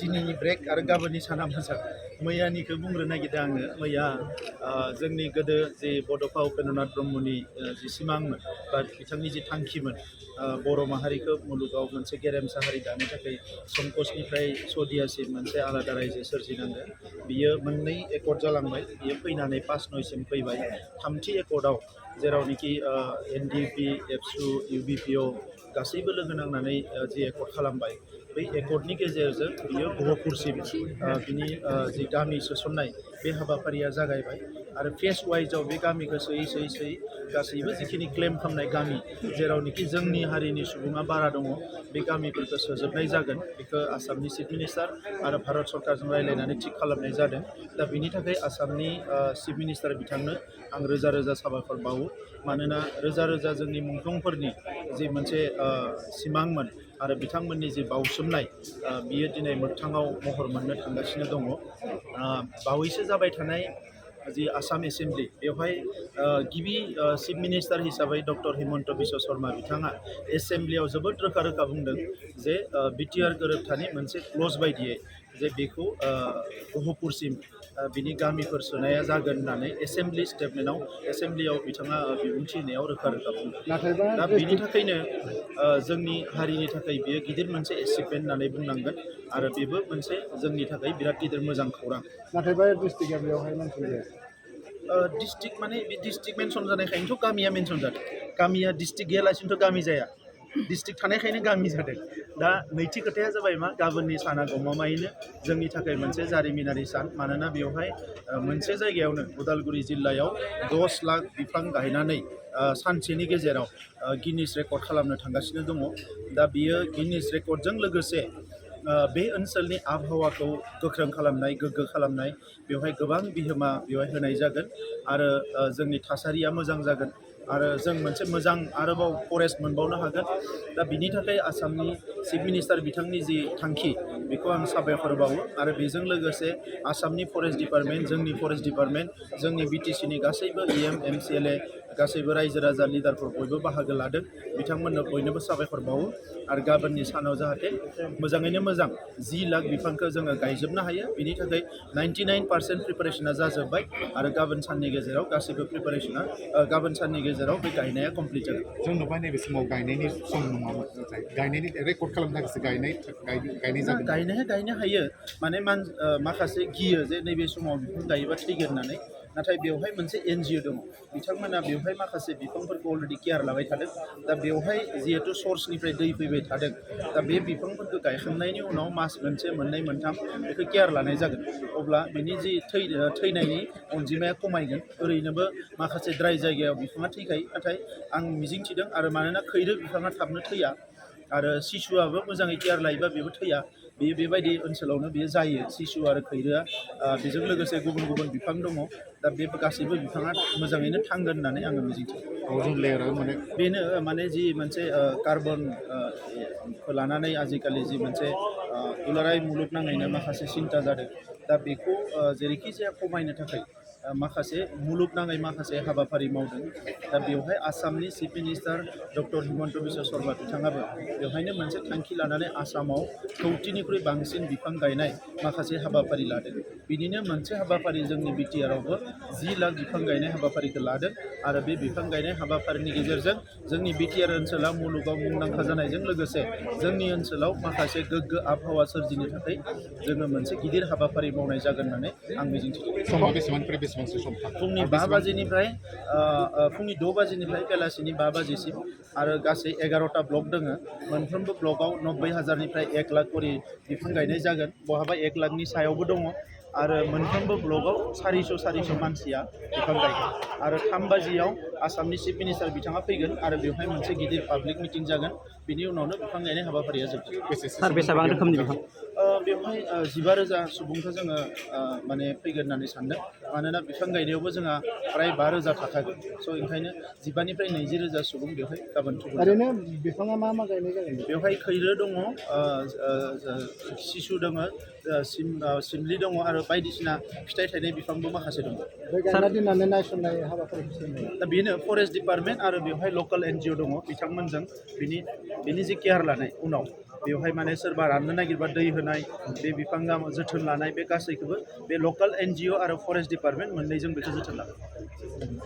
दिनैनि ब्रेक आरो गाबोननि साना मोजां मैयानिखौ बुंग्रो नागिरदों आङो मैया जोंनि गोदो जे बड'फा उपेन्द्रनाथ ब्रह्मनि जि सिमांमोन बा बिथांनि जि थांखिमोन बर' माहारिखौ मुलुगाव मोनसे गेरेमसा हारि दानो थाखाय संकसनिफ्राय सदियासिम मोनसे आलादा रायजो सोरजिनांगौ बियो मोननै एकर्ड जालांबाय बियो फैनानै 5/9 फैबाय थामथि एकर्डआव जेरावनोखि एनडिपि एबसु इउबिपिअ गासैबो लोगो नांनानै जि एकर्ड खालामबाय बै एकर्डनि गेजेरजों बियो गहपुरसिम बिनि जि गामि सोसननाय बे हाबाफारिया जागायबाय आरो फेज वाइजआव बे गामिखौ सोयै गासैबो जिखिनि क्लेम खालामनाय गामि जेरावनोखि जोंनि हारिनि सुबुङा बारा दङ बे गामिफोरखौ सोजोबनाय जागोन बेखौ आसामनि चिफ मिनिस्टार आरो भारत सरकारजों रायज्लायनानै थिग खालामनाय जादों दा बिनि थाखाय आसामनि चिफ मिनिस्टार बिथांनो आं रोजा रोजा साबायखर बावो मानोना रोजा रोजा जोंनि मुंख्लंफोरनि जि मोनसे सिमांमोन आरो बिथांमोननि जि बावसोमनाय बियो दिनै मोगथाङाव महर मोननो थांगासिनो दङ बावैसो जाबाय थानाय जि आसाम एसेम्ब्लि बेवहाय गिबि चिफ मिनिस्टार हिसाबै डक्टर हिमन्त बिश्व शर्मा बिथाङा एसेम्ब्लियाव जोबोद रोखा रोखा बुंदों जे बिटिआर गोरोबथानि मोनसे क्लज बायदियै जे बेखौ गहपुरसिम बिनि गामिफोर सोनाया जागोन होननानै एसेम्ब्लि स्टेटमेन्टआव एसेम्ब्लियाव बिथाङा बिबुंथि होनायाव रोखा रोखा बुंदों दा बेनि थाखायनो जोंनि हारिनि थाखाय बियो गिदिर मोनसे एचिभमेन्ट होननानै बुंनांगोन आरो बेबो मोनसे जोंनि थाखाय बिराद गिदिर मोजां खौरां नाथायबा डिस्ट्रिक्टआ बेवहाय मेनसन जाया डिस्ट्रिक्ट माने बे डिस्ट्रिक्ट मेनसन जानायखायनोथ' गामिया मेनसन जादों गामिया डिस्ट्रिक्ट गैयालासिनोथ' गामि जाया डिस्ट्रिक्ट थानायखायनो गामि जादों दा नैथि खोथाया जाबाय मा गाबोननि साना गमामायैनो जोंनि थाखाय मोनसे जारिमिनारि सान मानोना बेवहाय मोनसे जायगायावनो उदालगुरि जिल्लायाव 10 लाख बिफां गायनानै सानसेनि गेजेराव गिनिस रेकर्ड खालामनो थांगासिनो दङ दा बियो गिनिस रेकर्डजों लोगोसे बे ओनसोलनि आबहावाखौ गोख्रों खालामनाय गोग्गो खालामनाय बेवहाय गोबां बिहोमा बेवहाय होनाय जागोन आरो जोंनि थासारिया मोजां जागोन आरो जों मोनसे मोजां आरोबाव फरेस्ट मोनबावनो हागोन दा बिनि थाखाय आसामनि चिफ मिनिस्टार बिथांनि जि थांखि बेखौ आं साबायखर बावो आरो बेजों लोगोसे आसामनि फरेस्ट डिपार्टमेन्ट जोंनि फरेस्ट डिपार्टमेन्ट जोंनि बिटिसिनि गासैबो इएम एमसिएलए गासैबो रायजो राजा लिडारफोर बयबो बाहागो लादों बिथांमोननो बयनोबो साबायखर बावो आरो गाबोननि सानाव जाहाथे मोजाङैनो मोजां 10 लाख बिफांखौ जोङो गायजोबनो हायो बिनि थाखाय 99% प्रिपारेसना जाजोब्बाय आरो गाबोन साननि गेजेराव गासैबो प्रिपारेसना गाबोन साननि गेजेराव बे गायनाया कमप्लिट जागोन जों नुबाय नैबे समाव गायनायनि सम नङामोन नाथाय गायनायनि रेकर्ड खालामनो थाखायसो गायनाय जागोन गायनाया गायनो हायो माने माखासे गियो जे नैबे समाव बिफां गायोबा थैगोन होननानै नाथाय बेवहाय मोनसे एनजिअ दङ बिथांमोना बेवहाय माखासे बिफांफोरखौ अलरेडि केयार लाबाय थादों दा बेवहाय जिहेतु सर्सनिफ्राय दै फैबाय थादों दा बे बिफांफोरखौ गायखांनायनि उनाव मास मोनसे मोननै मोनथाम बेखौ केयार लानाय जागोन अब्ला बिनि जि थैनायनि अनजिमाया खमायगोन ओरैनोबो माखासे द्राय जायगायाव बिफाङा थैखायो नाथाय आं मिजिंथिदों आरो मानोना खैरो बिफाङा थाबनो थैया आरो सिसुआबो मोजाङै केयार लायोबा बेबो थैया बेबायदि ओनसोलावनो बेयो जायो सिसु आरो खैरोआ बेजों लोगोसे गुबुन गुबुन बिफां दङ दा बे गासैबो बिफाङा मोजाङैनो थांगोन होननानै आङो मिजिंथियो बेनो माने जि मोनसे कार्बनखौ लानानै आजिखालि जि मोनसे दुलाराय मुलुगनाङैनो माखासे सिन्था जादों दा बेखौ जेरैखि जाया खमायनो थाखाय माखासे मुलुगनाङै माखासे हाबाफारि मावदों दा बेवहाय आसामनि chief minister doctor Himanta Biswa Sharma बिथाङाबो बेवहायनो मोनसे थांखि लानानै आसामाव 1,000,000निख्रुइ बांसिन बिफां गायनाय माखासे हाबाफारि लादों बिनिनो मोनसे हाबाफारि जोंनि बिटिआरावबो 10 लाख बिफां गायनाय हाबाफारिखौ लादों आरो बे बिफां गायनाय हाबाफारिनि गेजेरजों जोंनि बिटिआर ओनसोला मुलुगाव मुंदांखा जानायजों लोगोसे जोंनि ओनसोलाव माखासे गोग्गो आबहावा सोरजिनो थाखाय जोङो मोनसे गिदिर हाबाफारि मावनाय जागोन होननानै आं मिजिंथियो फुंनि 5 बाजिनिफ्राय फुंनि 6 बाजिनिफ्राय बेलासिनि 5 बाजिसिम आरो गासै 11टा ब्लक दङ मोनफ्रोमबो ब्लकआव 90,000निफ्राय 1 लाख करि बिफां गायनाय जागोन बहाबा 1 लाखनि सायावबो दङ आरो मोनफ्रोमबो ब्लकआव 400 मानसिया बिफां गायगोन आरो 3 बाजियाव आसामनि चिफ मिनिस्टार बिथाङा फैगोन आरो बेवहाय मोनसे गिदिर पाब्लिक मिटिं जागोन बिनि उनावनो बिफां गायनाय हाबाफारिया जोबगोन बेसेबां रोखोमनि बिफां बेवहाय 15,000 सुबुंखौ जोङो माने फैगोन होननानै सानदों मानोना बिफां गायनायावबो जोंहा फ्राय 5,000 थाखागोन स' ओंखायनो 15निफ्राय 20,000 सुबुं बेवहाय गाबोन ओरैनो बिफाङा मा गायनाय जागोन बेवहाय खैरो दङ सिसु दङ सिमलि दङ आरो बायदिसिना फिथाइ थायनाय बिफांबो माखासे दङ दा बेनो फरेस्ट डिपार्टमेन्ट आरो बेवहाय लकेल एनजिअ दङ बिथांमोनजों बिनि जि केयार लानाय उनाव बेवहाय माने सोरबा राननो नागिरबा दै होनाय बे बिफाङा जोथोन लानाय बे गासैखौबो बे लकेल NGO आरो फरेस्ट डिपार्टमेन्ट मोननैजों बेखौ जोथोन लागोन।